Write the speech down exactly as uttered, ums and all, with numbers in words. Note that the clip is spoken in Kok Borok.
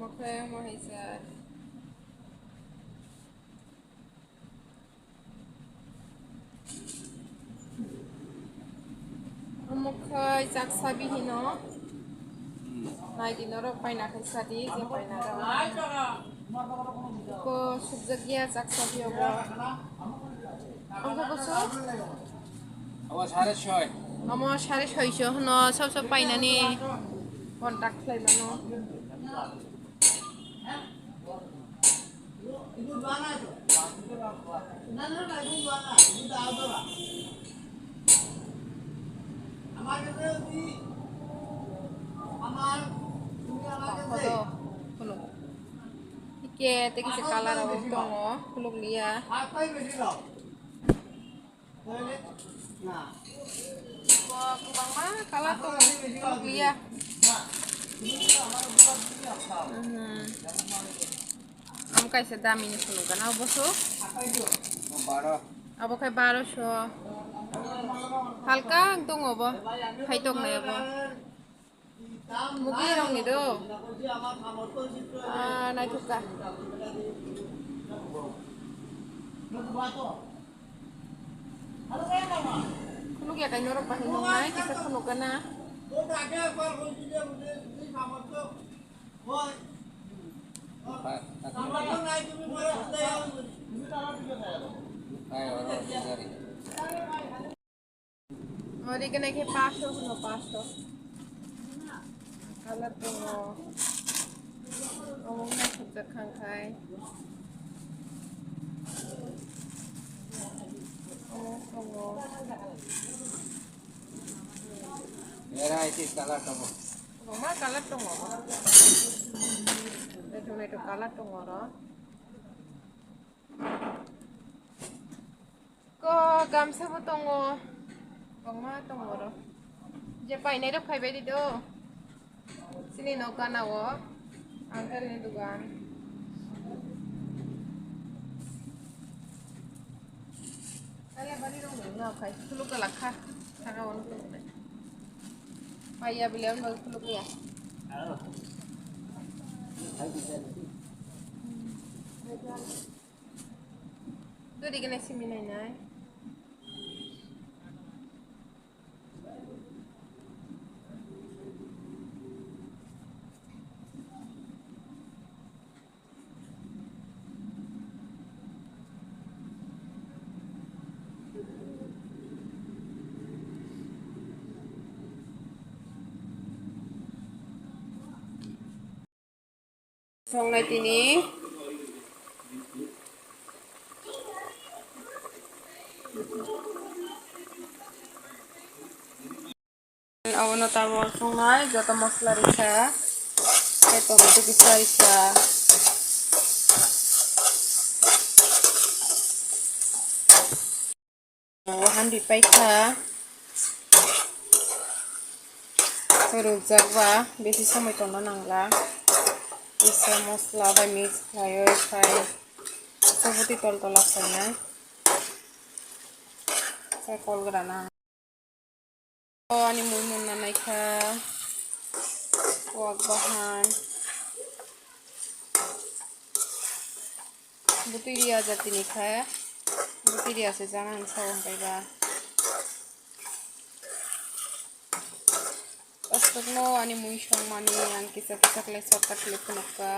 Oke, omo hai sa. Omo khai chaksa bihino. Nai di norok paina khai sadi, je paina rok. Ko sukjak ya chaksa biyo bo. Omo boso? Omo sare soi. Omo sare soi so hwno, sob sob painani contact khlai mano. Kodo, kono. Ike, tei kisa colour abo tongo, kuluk liya. Bo kwbangma colour tongo, kuluk liya. Mhm. Ang kaisa damini phunuk gana obo so. Baro. Abo khai baro so. Halka ang tongo bo. Hai tok nai abo. Mugi rong ni do. Ah, nai thuk ka. Khunuk ya kai norok bahai nung nai, kisa khunuk gana. Ori gana khe paso hwno, paso. Colour tongo. Omo wngkha sukjak khang khai. Omo tongo. Era isi colour tongo. Kwbangma colour tongo. Naithok naithok colour tongo oro. Ko gamsa bo tongo. Kwbangma tongo oro. Je painai rok phaibai di do. Chini nok gana o. Uncle ni dugan. Kaya bari rong ni nok khai. Kuluk la kha. Saka on kuluk nai. Paiya bile on bagi kuluk ya. Turi kena simi nai nai. Songnai tini. Abono tabuk songnai joto mosla rikha. Tei tomato kisa rikha. Handi paikha. Rukjak ba besi somoi tongna nangla. Kisa mosla bai mix khlaiwi khai. Kisa buti tol tola khlaina. Kisa kol grana. O ani mui munna naikha. Wak bahan. Butui riya jatini khe, butui riya se jana hinwi sao hwnkhe ba. Aswkno ani mui songmani ang kisa kisa khlai shortcut khlai phunukha.